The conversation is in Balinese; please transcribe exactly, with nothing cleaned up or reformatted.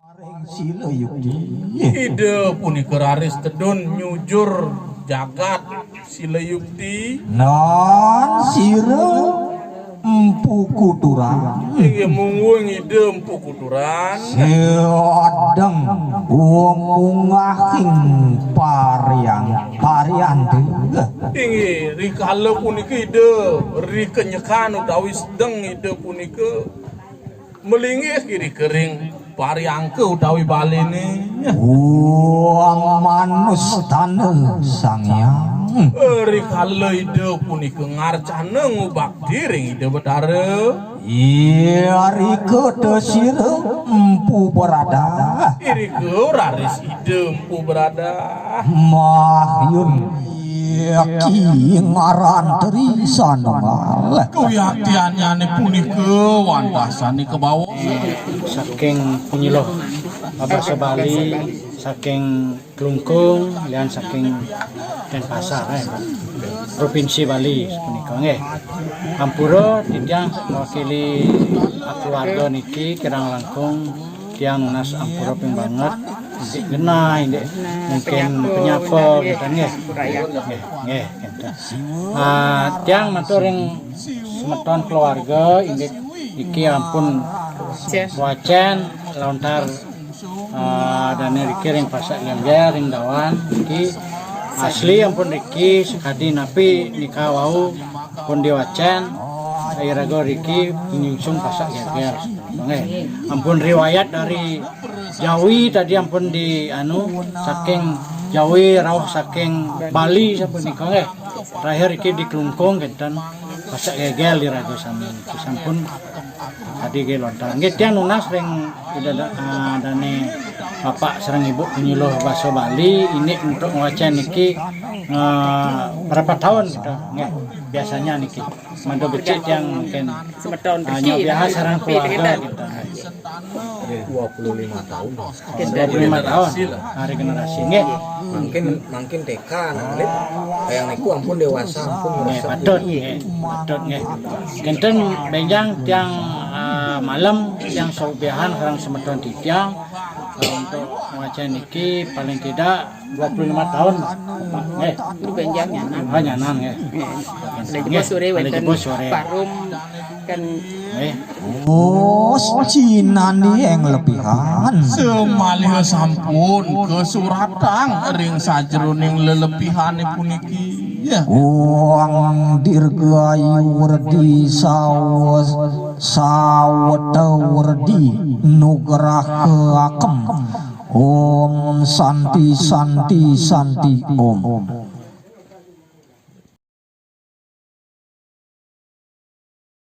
Ring sila yukti. Ida punika raris tedun nyujur jagat sila yukti. Nan sira Empu Kuturan. Inggih mungguing Ida Empu Kuturan. Sedeng wong munggahing pariang parian. Inggih, rikala punika Ida rikenyekan utawi sedeng Ida punika malinggih irika ring pariangka utawi baline. Wang manus tanda Sang Hyang. Rikala Ida punika ngarcana ngubakti ring Ida Betara. Iya rika tesira Empu Berada. Irika raris Ida Empu Berada. Mahyun. Yaki ngaran Tri Sanungal. Kuyaktiannyané punika wantah sané kabawa. Saking Punyiluh, basa Bali, saking Klungkung, lian saking Denpasar, eh, Provinsi Bali punika nggih. Ampura titiang mewakili keluarga niki kirang langkung tiang nunas ampura ping banget. Indik genah, indik mungkin penyapa gitu nggih. Nggih, nggih, gitu. Ah, tiang matur ring semeton keluarga indik iki ampun wacén lontar, ah, dané riki ring Pasak Gélgél ring Dawan iki asli ampun riki sakadi napi nika wau pun diwacén iraga riki nyungsung Pasak Gélgél. Nggih. Ampun riwayat dari Jawi tadi ampun di anu saking Jawi rauh saking Bali sapunika nggih. Terakhir iki di Klungkung kinten Pasak Gélgél iraga sami. Sampun tadi nggih lontar. Nggih tiang nunas ring Ida da-, ah, dané Bapak sareng Ibu penyuluh basa Bali ini untuk ngwacén niki, eh, berapa tahun gitu. Nggih, biasanya niki. Mantu becik tiang mungkin semeton ah, becik. Nyobiahang sareng keluarga gitu. Dua puluh lima tahun. Dua puluh lima tahun. Hari generasi. Nggih. Mungkin mungkin T K nah, Lip. Kayang niku ampun dewasa, ampun. Nggih, patut nggih. Patut nggih. Kinten bénjang tiang, ah, malem tiang sobiahang sareng semeton titiang, ah, untuk wacén niki paling tidak dua puluh lima tahun, Pak. Nggih. Niku bénjang nyanan. Ah, nyanan nggih. Nggih. Ada jebos sore wénten jebos sore. Parum kan. Nggih. Oh, cinani yang lebihan. Semaliha sampun kasuratang ring sajeroning lelepihané puniki. Ya. Wang dirgayu werdi sawas saweta werdi nugrah keakem. Om Santi, Santi, Santi, Om.